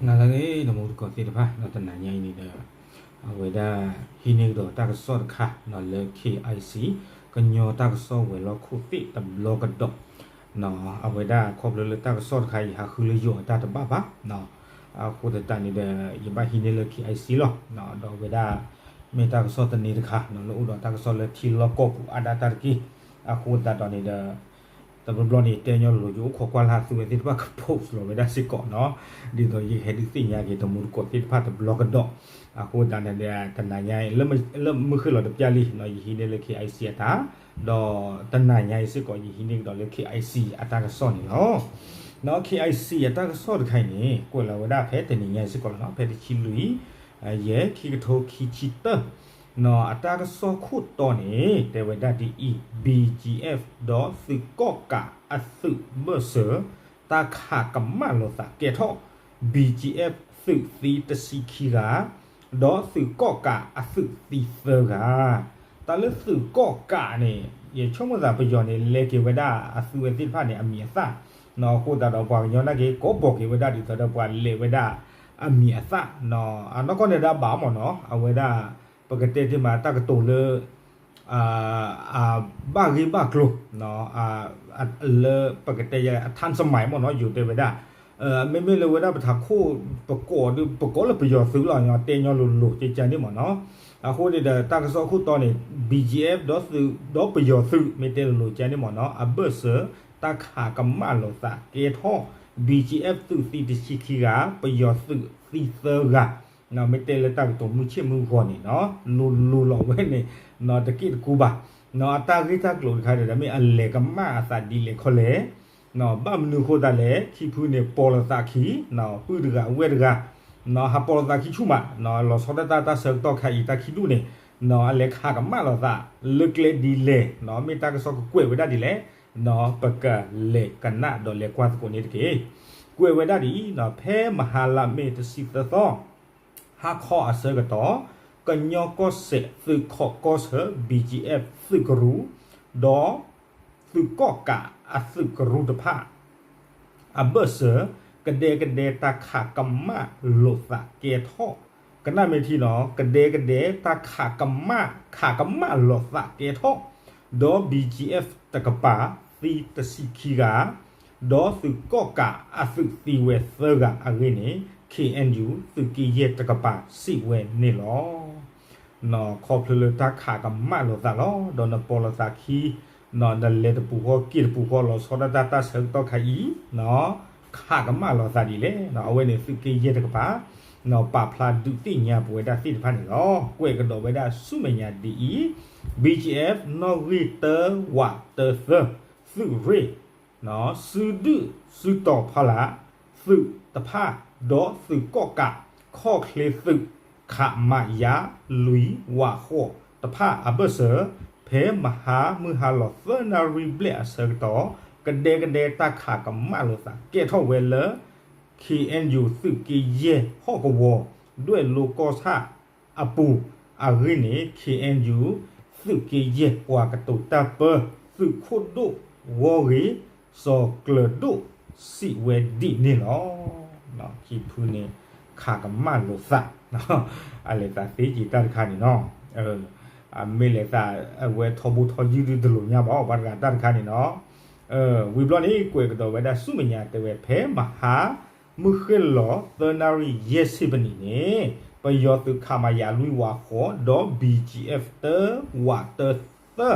နၤလၢအဂ့ၤ တမူတကိးသ့ၣ်တဖၣ် ဒီးတနၤညါအံၤန့ၣ်ဒီး အဝဲဒၣ်ဟံးန့ၢ်ကဒီးတၢ်ကစီၣ်တခါလၢ K I C ကညီတၢ်ကစီၣ်ဝဲၤလီၢ်ခိၣ်သ့ၣ်တဘျီကဒီး အဝဲဒၣ်ခီဖျိလၢတၢ်ကစီၣ်တခါအံၤ ဟးဃုလၢယိၤအတၢ်တဘၣ်ဘၣ် အဃိသတးန့ၣ်ဒီး ယဘၣ်ဟံးန့ၢ်လၢ K I C လီၤ. ဒီးအဝဲဒၣ် မ့ၢ်တၢ်ကစီၣ်တန့ၤတခါ လၢအိၣ်ဒီးတၢ်ကစီၣ်လၢထံလီၢ်ကီၢ်ပူၤအါဒၣ်တၢ်တက့ၢ်. အဃိသတးဒီးန့ၣ်ဒီး တဘျီဘျီန့ၣ် တဲညီလိၤလိၤ ယအိၣ်ခိးကွၢ်လၢ်သုဝဲသ့ၣ်တဖၣ်က post လီၤဝဲဒၣ်စ့ၢ်ကီးနီၤ, ဒ်သိးယကဟဲဒုးသ့ၣ်ညါက့ၤတမူတကိးသ့ၣ်တဖၣ်တဘျီကဒီး. အဃိသတးန့ၣ်ဒီး တနၤညါအံၤ လၢမုၢ်ဃ့ၢ်လီၤတပျၢ်လံနီၤ ယဟံးန့ၢ်လၢ K I C အတၢ်, ဒီးတနၤညါအံၤစ့ၢ်ကီး ယဟံးန့ၢ်ကဒီးလၢ K I C အတၢ်ကစီၣ်န့ၣ်လီၤ. နီၤ K I C အတၢ်ကစီၣ်တခါအံၤန့ၣ် ကွဲးလီၤဝဲဒၣ်ဖဲတနံၤညါအံၤစ့ၢ်ကီးလီၤနီၤ, ဖဲတဆံလွံၢ် ယဲၢ် ခံကထိခံဆံတၢ နီၤ အတၢ်ကစီၣ်ခိၣ်တီန့ၣ် တဲဝဲဒၣ်ဒ်အံၤ, B G F ဒီးသုးကီၣ်ကးအသုးဘၢၣ်စၢၤ တၢ်ခးကမၣ်လိာ်သးကဲထီၣ်, B G F သုးသံတဆံခံဂၤ ဒီးသုးကီၣ်ကးအသုးသံသၢဂၤ. တၢ်လၢသုးကီၣ်ကးန့ၣ် ယဆိကမိၣ်သးပယီၤန့ၣ် လဲၤက့ၤဝဲဒၣ်အသုးဝဲသ့ၣ်တဖၣ်န့ၣ် အမံၤအသၣ်နီၤ, အဃိသတးဒီးပှၤကညီနာ်က့ၤ ကိးဘီၢ်က့ၤဝဲဒၣ်ဒ်သိးဒီးပှၤလဲၤဝဲဒၣ်အမံၤအသၣ်နီၤ, အနီၢ်ကီၢ်န့ၣ်ဒၣ်ဘၣ်မ့ၢ်နီၤ, အဝဲဒၣ် ပကတဲတ့ၢ်မးတၢ်ကတိၤလၢ ဘၣ်ဂ့ၢ်ဘၣ်ကျိၤ လၢပကတဲယၤ အ ทันสมัย မ့ၢ်နီၤ, ယိၤတဲဝဲဒၣ် မ့မ့ၢ်လၢဝဲဒၣ်ပထးခိၣ် ပကိးဒီး ပကိးလၢပယီၤသုးလီၤ, တဲညီလိၤလိၤကကန့ၣ်မ့ၢ်နီၤ. အဃိန့ၣ်ဒီး တၢ်ကစီၣ်ခိၣ်တီန့ၣ် B G F ဒီးသုး ဒီးပယီၤသုး မ့ၢ်တဲလိၤလိၤကန့ၣ်မ့ၢ်နီၤ, အဘၢၣ်စၢၤ တၢ်ခးကမၣ်လိာ်သးကဲထီၣ် B G F သုးသံတဆံခံဂၤ ပယီၤသုးသံသၢဂၤ မ့ၢ်တဲလၢတၢ်ကတိၤမုၢ်ဆ့ၣ်မုၢ်ဂီၤန့ၣ်နီၤ, လိၤလိၤလီၤဝဲန့ၣ် တက့ၢ်တကူဘၣ်. အတၢ်ဂ့ၢ်တၢ်ကျိၤတခါဒီး မ့ၢ်အလဲၤကမၣ်အသးဒ်လဲၣ်ခီလဲၣ်, ဘၣ်မနုၤအဃိသတးလဲၣ်, ခံဖုန့ၣ် ပိာ်လိာ်သးခံ ပုၢ်တဂၤဝဲၢ်တဂၤ ဟးပိာ်လိာ်သးခံဆူၣ်မး, လီၤဆီဒၣ်တၢ်တၢ်ဆၢကတီၢ်ခါအံၤတၢ်ခံဒူၣ်န့ၣ် အလဲၤခးကမၣ်လိာ်သး လၢကျဲဒ်လဲၣ်, မ့ၢ်တၢ်ကစီၣ်ကကွဲးဝဲဒၣ်ဒ်လဲၣ်, ပကလဲၤကနၣ်ဒီးလဲၤကွၢ်သကိးန့ၣ်တက့ၢ်. ကွဲးဝဲဒၣ်ဒ်အံၤ, ဖဲမဟါလါမ့ၤတဆံသၢသီ ဟါခီအဆၢကတီၢ်, ကညီကီၢ်စဲၣ်သုးခီၣ်ကီၢ်ဆၢ B G F သုးကရူၢ်, ဒီးသုးကီၣ်ကးအသုးကရူၢ်တဖၣ် အဘၢၣ်စၢၤ ကဒဲကဒဲတၢ်ခးကမၣ်လိာ်သးကဲထီၣ်, ကနၣ်မ့ၢ်ထံနီၤ, ကဒဲကဒဲတၢ်ခးကမၣ် ခးကမၣ်လိာ်သးကဲထီၣ်, ဒီး B G F တကပၤ သံတဆံခံဂၤ, ဒီးသုးကီၣ်ကးအသုးသံဝဲသၢဂၤအဂ့ၢ်န့ၣ် K N U သုးက့ယဲၢ်တကပၤစံးဝဲန့ၣ်လီၤ. ခီဖျိလၢတၢ်ခးကမၣ်လိာ်သးလီၤ, ဒီးနပိာ်လိာ်သးခံ, နလဲၤတပူၤဃီက့ၤတပူၤဃီ လီၤဆီဒၣ်တၢ်တၢ်ဆၢကတီၢ်ခါအံၤ, ခးကမၣ်လိာ်သးဒ်လဲၣ်, အဝဲန့ၣ်သုးက့ယဲၢ်တကပၤ ပာ်ဖျါဒုးသ့ၣ်ညါပဝဲဒၣ်သ့ၣ်တဖၣ်န့ၣ်လီၤ. ကွဲးကဒီးဝဲဒၣ်ဆူမဲာ်ညါဒ်အံၤ, B G F နီၣ်ဂံၢ်တၢ ဝးတၢသၢ သုးရ့ၣ် စုဒုၣ်စုတီၤဖီလာ် သုးတဖၣ် ဒီးသုးကီၣ်ကး ခီၣ်ချ့သုး ခမရ လွံၢ်ဝးဃိးတဖၣ်အဘၢၣ်စၢၤ, ဖဲမဟါမုၢ်ဟါလီၤသၢနၣ်ရံၣ်ဘျဲၣ်အဆၢကတီၢ် ကဒဲကဒဲတၢ်ခးကမၣ်လိာ်သးကဲထီၣ်ဝဲလၢ K N U သုးက့ယဲၢ်ဟီၣ်ကဝီၤ ဒွဲၣ်လိကီၢ်ဆၣ် အပူၤအဂ့ၢ်န့ၣ် K N U သုးက့ယဲၢ်ပှၤကတိၤတၢ်ပၢ သုးခိၣ်ဒိၣ်ဂီၢ်ဂ့ၤ စီၤကျၢၤဒိၣ် စံးဝဲဒ်န့ၣ်လီၤ. ခံဖုန့ၣ် ခးကမၣ်လိာ်သး အလဲၤသးသ့က့ၤတၢ်တခါန့ၣ်နီၤ, မ့ၢ်လဲၤသး အဝဲထီဘိထီယုၢ်ဒုတလိာ်ညါဘၣ် ပှၤတဂၤတၢ်တခါန့ၣ်နီၤ. ဝံၤဘျီန့ၣ် ကွဲးကဒီးဝဲဒၣ်ဆူမဲာ်ညါတဲဝဲ ဖဲမဟါ မုၢ်ဃ့ၢ်လီၤသၢနၣ်ရံၣ်ယဲၢ်ဆံပနံးန့ၣ် ပယီၤသုး ခမရ လွံၢ်ဝးဃိး ဒီး B G F တၢ ဝးတၢသၢ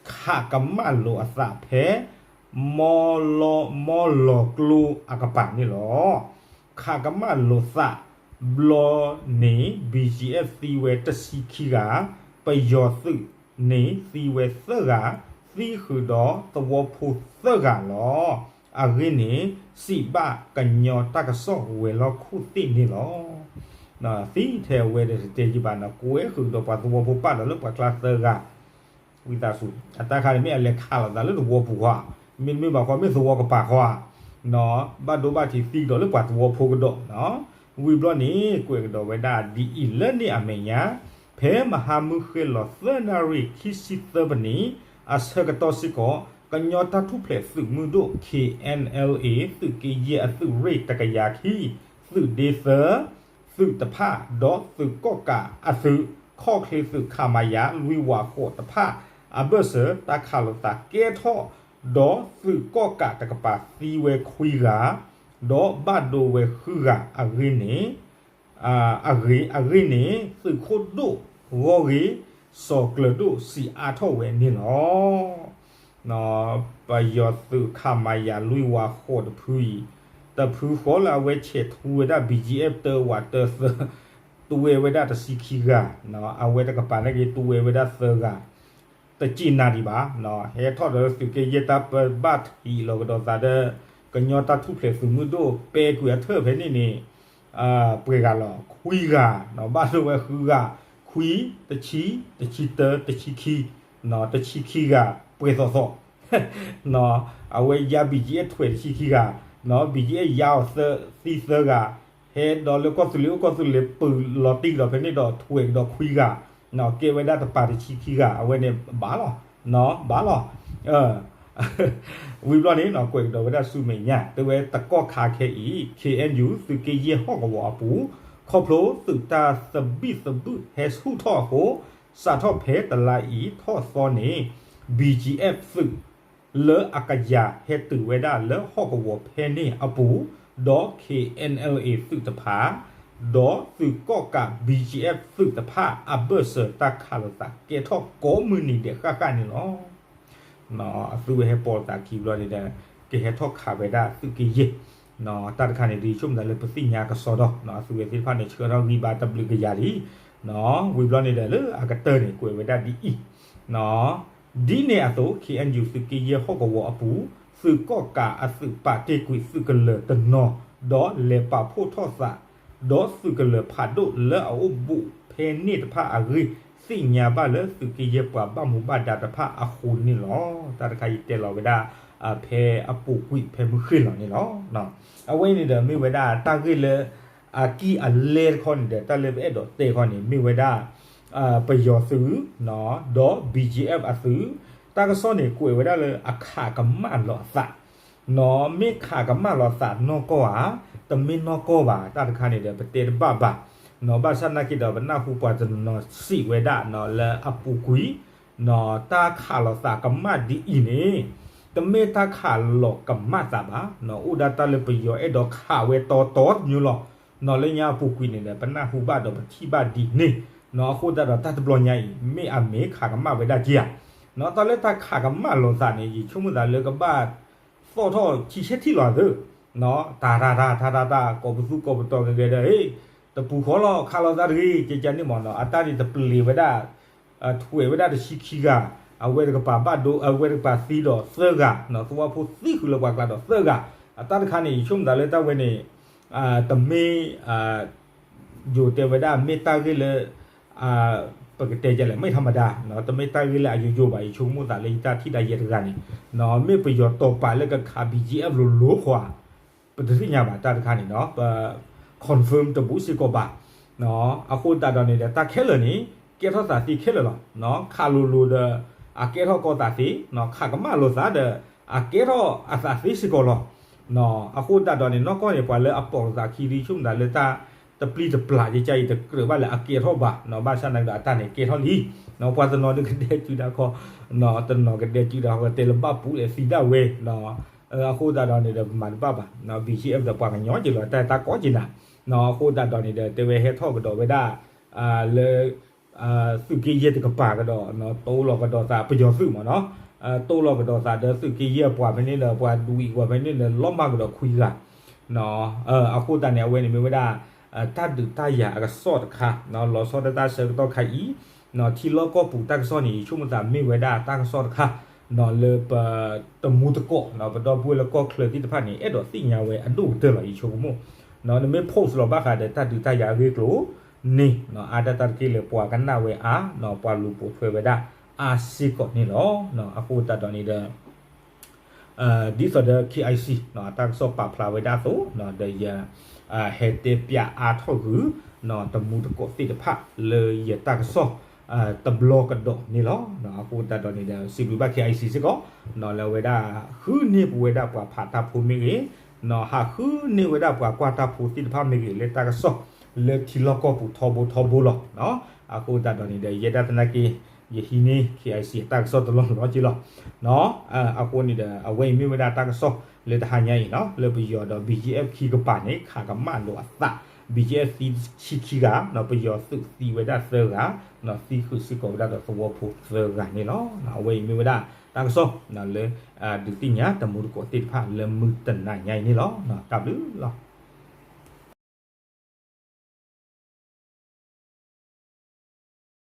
ခးကမၣ်လိာ်အသးဖဲ မီလီၤ မီလီၤကျိအကပၤန့ၣ်လီၤ. ခးကမၣ်လိာ်သးဘျီန့ၣ် B G F သံဝဲတဆံခံဂၤ, ပယီၤသုးန့ၣ်သံဝဲသၢဂၤ, သံဃုာ်ဒီးသဝီဖိသၢဂၤလီၤ. အဂ့ၢ်န့ၣ် စံးဘၣ်ကညီတၢ်ကစီၣ်ဝဲၤလီၢ်ခိၣ်သ့ၣ်န့ၣ်လီၤ. သံထဲအဝဲဒီးတတဲယံာ်ဘၣ်နီၤ, ကွဲဃုာ်ဒီးပှၤသဝီဖိပာ်ဒီးလၢပှၤကျါသၢဂၤ ဝံသးစူၤ အတၢ်ခါန့ၣ်မ့ၢ်အလဲၤခးလိာ်သးလၢသဝီပူၤဧါ, မ့တမ့ၢ်ဘၣ်ဃီမ့ၢ်သဝီကပၤဃီဧါ, ဘၣ်ဒိဘၣ်ထံးသံကဒီးလၢပှၤသဝီဖိကဒီးနီၤ. ဝံၤဘျီန့ၣ် ကွဲးကဒီးဝဲဒၣ်ဒ်အံၤလၢန့ၣ်အမဲာ်ညါ, ဖဲမဟါမုၢ်ဃ့ၢ်လီၤသၢနၣ်ရံၣ်ခံဆံသၢပနံး အဆၢကတီၢ်စ့ၢ်ကီး ကညီတၢ်ထူၣ်ဖျဲးသုးမုၢ်ဒိၣ် K N L A သုးက့ယဲၢ်အသုးရ့ၣ်တကယၤခံ, သ သုးဒ့သၢ သုးတဖၣ် ဒီးသုးကီၣ်ကးအသုး ခီၣ်ချ့သုး ခမရ လွံၢ်ဝးဃိးတဖၣ် အဘၢၣ်စၢၤ တၢ်ခးလိာ်သးကဲထီၣ် ဒီးသုးကီၣ်ကးတကပၤသံဝဲခွံဂၤ ဒီးဘၣ်ဒိဝဲဃုဂၤအဂ့ၢ်န့ၣ် အဂ့ၢ် အဂ့ၢ်န့ၣ် သုးခိၣ်ဒိၣ်ဂီၢ်ဂ့ၤ စီၤကျၢၤဒိၣ်စံးအါထီၣ်ဝဲန့ၣ်လီၤ. ပယီၤသုး ခမရ လွံၢ်ဝးဃိးတဖုအံၤ တဖုဃီလၢအဝဲဆဲးထူဝဲဒၣ် ဘံၣ်ကၠံၣ်အဲၣ် တၢဝးတၢသၢ တဝဲဝဲဒၣ်တဆံခံဂၤ, အဝဲတကပၤန့ၣ်က့ၤ တဝဲဝဲဒၣ်သၢဂၤ တစံးနၤဒံးဘၣ်, ဟဲထီၣ်ဒီးသုးက့ယဲၢ်တၢ်ပၢဘၣ်ထံးလီၤကဒီးသးဒီး ကညီတၢ်ထူၣ်ဖျဲးသုးမုၢ်ဒိၣ် ပဲကွံာ်အထၢၣ်ဖဲန့ၣ်န့ၣ် ပှဲၤဂၤလီၤ ခွံဂၤ, ဘၣ်ဒိဝဲဃုဂၤ, ခွံ, တဆံ, တဆံတၢ, တဆံခံ, တဆံခံဂၤ ပှဲၤသီၣ်သီၣ် အဝဲယါ ဘံၣ်ကၠံၣ်အဲၣ် ထွဲးတဆံခံဂၤ, ဘံၣ်ကၠံၣ်အဲၣ် ယါအီၤသံသၢဂၤ, ဟဲဒီးလၢကီၢ်သူလ့ၤအိၣ် ကီၢ်သူလ့ၤပၢၤလီၤတံၢ်ကဒီးဖဲန့ၣ်ဒီး ထွဲးကဒီးခွံဂၤ, ကဲဝဲဒၣ်တပၤတဆံခံဂၤ, အဝဲန့ၣ်ဘၣ်လီၤ, ဘၣ်လီၤ. ဝံၤဘျီန့ၣ် ကွဲးကဒီးဝဲဒၣ်ဆူမဲာ်ညါ တဲဝဲတကီၢ်ခါခဲအံၤ ခ့ၣ်အဲၣ်ယူၣ် သုးက့ယဲၢ်ဟီၣ်ကဝီၤအပူၤ ခီဖျိသုးတၢ်သဘံၣ်သဘုၣ်ဟဲဆူၣ်ထီၣ်အဃိ စးထီၣ်ဖဲတလါအံၤထီၣ်သီန့ၣ် ဘံၣ်ကၠံၣ်အဲၣ် သုး လၢအကယၤဟဲတုၤဝဲဒၣ်လၢဟီၣ်ကဝီၤဖဲန့ၣ်အပူၤ, ဒီး ခ့ၣ်အဲၣ်အဲၣ်လ်အ့ သုးတဖၣ်, ဒီးသုးကီၣ်ကး ဘံၣ်ကၠံၣ်အဲၣ် သုးတဖၣ် အဘၢၣ်စၢၤတၢ်ခးလိာ်သးကဲထီၣ်ကိးမုၢ်နံၤဒဲးဃၣ်ဃၣ်န့ၣ်လီၤ. အသုဝဲဟဲပိာ်သးခံဘျီန့ၣ်ဒီး ကဟဲထီၣ်ခးဝဲဒၣ်သုးက့ယဲၢ်, တၢ်တခါန့ၣ် ဒ်ဆိကမိၣ်သးလၢပသ့ၣ်ညါကစီဒီ, အသုဝဲသ့ၣ်တဖၣ်န့ၣ် ဆှၢထီၣ်ဂံၢ်ဘါတဘျုးကယၤလံ, ဝံၤဘျီန့ၣ်ဒီးလၢအကတၢၢ်န့ၣ် ကွဲးဝဲဒၣ်ဒ်အံၤ ဒ်န့ၣ်အသိး ခ့ၣ်အဲၣ်ယူၣ် သုးက့ယဲၢ်ဟီၣ်ကဝီၤအပူၤ သုးကီၣ်ကးအသုးပာ်တ့ၢ်ကွံာ်သုးကလၢၤတနီၤ ဒီးလဲၤပာ်ဖှိၣ်ထီၣ်သး ဒီးသုးကလၢၤဖးဒိၣ်လၢအအိၣ်ဘူးဖဲန့ၣ်တဖၣ်အဂ့ၢ် သ့ၣ်ညါဘၣ်လၢသုးက့ယဲၢ်ပှၤဘၣ်မူဘၣ်ဒါတဖၣ်အဃိန့ၣ်လီၤ. တၢ်တခါအံၤတဲလီၤဝဲဒၣ် ဖဲအပူၤကွံာ်ဖဲမုၢ်ဃ့ၢ်လီၤန့ၣ်လီၤ. အဝဲအံၤန့ၣ်ဒီးမ့ၢ်ဝဲဒၣ်တၢ်ဂ့ၢ်လၢ အကံၢ်အလဲတခီန့ၣ်ဒီး တၢ်လၢပအဲၣ်ဒိးတဲခီန့ၣ် မ့ၢ်ဝဲဒၣ် ပယီၤသုး ဒီး ဘံၣ်ကၠံၣ်အဲၣ် အသုး တၢ်ကစီၣ်န့ၣ် ကွဲးဝဲဒၣ်လၢအခးကမၣ်လီၤအသး, မ့ၢ်ခးကမၣ်လီၤသးနီၢ်ကီၢ်ဧါ, တမ့ၢ်နီၢ်ကီၢ်ဘၣ်, တၢ်တခါန့ၣ်ဒီး ပတဲတဘၣ်ဘၣ်, ဘၣ်ဆၣ်နာ်က့ဒီး ပနၢ်ဟူပှၤတနီၤစံးဝဲဒၣ် လၢအပူၤကွံာ် တၢ်ခးလီၤသးကမၣ်ဒ်အံၤန့ၣ် တမ့ၢ်တၢ်ခးလီၤကမၣ်သးဘၣ်, အိၣ်ဒၣ်တၢ်လၢပယီၤအဲၣ်ဒိးခးဝဲတီတီတမံၤလီၤ. လၢညါအပူၤကွံာ်န့ၣ်ဒီး ပနၢ်ဟူဘၣ်ဒီးပထံၣ်ဘၣ်ဒ်န့ၣ်, အဃိသတးဒီးတၢ်တဘျီညါအံၤ မ့ၢ်အမ့ၢ်ခးကမၣ်ဝဲဒၣ်က့ဧါ, တၢ်လၢတၢ်ခးကမၣ်လီၤသးန့ၣ် ယဆိကမိၣ်သးလၢကဘၣ်သီၣ်ထီၣ်ဆံဆဲထံၣ်လီၤသၢ တၢ်တၢ်တၢ်တၢ်တၢ်တၢ် ကိးပသူကိးပတီၤဂဲၤဂဲၤဒီး တပူၤဃီလီၤ ခးလီၤသးတဂ့ၤ ကကန့ၣ်မ့ၢ်နီၤ အတၢ်န့ၣ်တပျံၤဝဲဒၣ် ထွဲးဝဲဒၣ်တဆံခံဂၤ, အဝဲတကပၤဘၣ်ဒိ အဝဲတကပၤသံဒီးသၢဂၤ, သဝီဖိသံဃုာ်လၢပှၤကျါဒီးသၢဂၤ, အတၢ်တခါန့ၣ် ယဆိကမိၣ်သးလၢတၢ်ဝဲန့ၣ် တမ့ၢ် ယိၤတဲဝဲဒၣ်မ့ၢ်တၢ်ဂ့ၢ်လၢ ပကတဲလဲၣ် မ့ၢ်ထီမဒါ, တမ့ၢ်တၢ်ဂ့ၢ်လၢအယိယိဘၣ် ယဆိကမိၣ်သးလၢယတၢ်ထံၣ်ဒၣ်ယဲတဂၤန့ၣ်, မ့ၢ်ပယီၤတီၤပာ်လၢကခး ဘံၣ်ကၠံၣ်အဲၣ် လိၤလိၤဃီဧါ, ပတသ့ၣ်ညါဘၣ်တၢ်တခါန့ၣ်နီၤ, ပ confirm တဘူးစ့ၢ်ကီးဘၣ်, အဃိသတးဒီးန့ၣ်ဒီး တၢ်ခဲလၢာ်န့ၣ် ကဲထီၣ်သးသ့ခဲလၢာ်လီၤ, ခးလိၤလိၤဒီး အကဲထီၣ်ကီသးသ့, ခးကမၣ်လိာ်သးဒီး အကဲထီၣ်အသးသ့စ့ၢ်ကီးလီၤ. အဃိသတးဒီးန့ၣ် နီၢ်ကီၢ်န့ၣ် ပှၤလၢအပိာ်လိာ်သးခံ ဒ်ဆိကမိၣ်သးလၢတၢ်တပျံၤတပျၢ်ယကါအံၤ တကြၢးဘၣ်လၢအကဲထီၣ်ဘၣ်, ဘၣ်ဆၣ်သနာ်က့ဒီးအတၢ်န့ၣ်ကဲထီၣ်လံ, ပှၤတနီၤဒုးကဒဲကၠူဒၣ်ခီ, တနီၤကဒဲကၠူဒၣ်ခီ တဲလၢဘၣ်ပူၤလဲၣ်သံဒၣ်ဝဲ, အဃိသတးဒီးန့ၣ်ဒီး ပမၤတဘၣ်ဘၣ်, ဘံၣ်ကၠံၣ်အဲၣ် ဒီးပှၤကညီက့ၤလီၤ တၢ်တၢ်ကီက့ၤနၤ, အဃိသတးဒီးန့ၣ်ဒီး တဲဝဲဟဲထီၣ်ကဒီးဝဲဒၣ် လၢ သုးက့ယဲၢ်တကပၤကဒီး တိၢ်လီၤကဒီးသး ပယီၤသုးမ့ၢ်နီၤ, တိၢ်လီၤကဒီးသးဒီးသုးက့ယဲၢ်ပှၤဖဲန့ၣ်ဒီး ပှၤဒွံးပှၤဖဲန့ၣ်ဒီး လီၤမၢ်ကဒီးခွံဂၤ, အဃိသတးန့ၣ် အဝဲန့ၣ်မ့ၢ်ဝဲဒၣ် တၢ်ဒုးတၢ်ယၤအကစီၣ်တခါ, လီၤဆီဒၣ်တၢ်ဆၢကတီၢ်ခါအံၤ, ထံလီၢ်ကီၢ်ပူၤတၢ်ကစီၣ်န့ၣ် ယဆိကမိၣ်သးမ့ၢ်ဝဲဒၣ်တၢ်ကစီၣ်တခါ လၢပတမူတကိး ပဒီပုၢ်ဝဲၢ်လၢကီၢ်ချၢသ့ၣ်တဖၣ်န့ၣ် အဲၣ်ဒိးသ့ၣ်ညါဝဲအဒိၣ်ကတၢၢ်လီၤ ယဆိကမိၣ်, နမ့ၢ် post လီၤဘၣ်ဃးဒီးတၢ်ဒုးတၢ်ယၤအဂ့ၢ်အကျိၤန့ၣ် အါဒၣ်တၢ်တက့ၢ်လၢပှၤကနၣ်ဝဲအါ, ပှၤလူၤပိာ်ထွဲဝဲဒၣ်အါစ့ၢ်ကီးန့ၣ်လီၤ. အဃိသတးဒီးန့ၣ်ဒီး ဒ်သိးဒီး KIC တၢ်ကစီၣ်ပာ်ဖျါဝဲဒၣ်အသိး ဒီးယ ဟဲတဲပၠးအါထီၣ်ဂုာ် တမူတကိးသ့ၣ်တဖၣ်လၢယတၢ်ကစီၣ် တဘျီကဒီးန့ၣ်လီၤ. အဃိသတးဒီးန့ၣ်ဒီး စံးဘျုးဘၣ် KIC စ့ၢ်ကီး လၢအဝဲဒၣ်ဃုန့ၢ်ပဝဲဒၣ်ပှၤဖးတၢ်ဖိမ့ၢ်ဂ့ၤ, ဟးဃုန့ၢ်ဝဲဒၣ်ပှၤကွၢ်တၢ်ဖိသ့ၣ်တဖၣ်မ့ၢ်ဂ့ၤ လၢတၢ်ကစီၣ်လၢထံလီၢ်ကီၢ်ပူၤထီဘိထီဘိလီၤ. အဃိသတးဒီးန့ၣ်ဒီး ယဲဒၣ်သနာ်က့ ယဟံးန့ၢ် KIC အတၢ်ကစီၣ်တလီၢ်လီၤက့လီၤ. အဃိန့ၣ်ဒီး အဝဲအံၤမ့ၢ်ဝဲဒၣ်တၢ်ကစီၣ်လၢတဟါညါအံၤနီၤ လၢပယီၤဒီး BGF ခံကပၤန့ၣ် ခးကမၣ်လိာ်အသး BGF သံဆံခံဂၤ ပယီၤသုးသံဝဲဒၣ်သၢဂၤ သံဃုာ်စ့ၢ်ကီးဝဲဒၣ်ဒီးသဝီဖိသၢဂၤန့ၣ်လီၤ. အဝဲအံၤမ့ၢ်ဝဲဒၣ်တၢ်ကစီၣ်လၢ ဒုးသ့ၣ်ညါတမူတကိးသ့ၣ်တဖၣ်လၢမုၢ်တနၤညါအံၤန့ၣ်လီၤ. တၢ်ဘျုးလီၤ.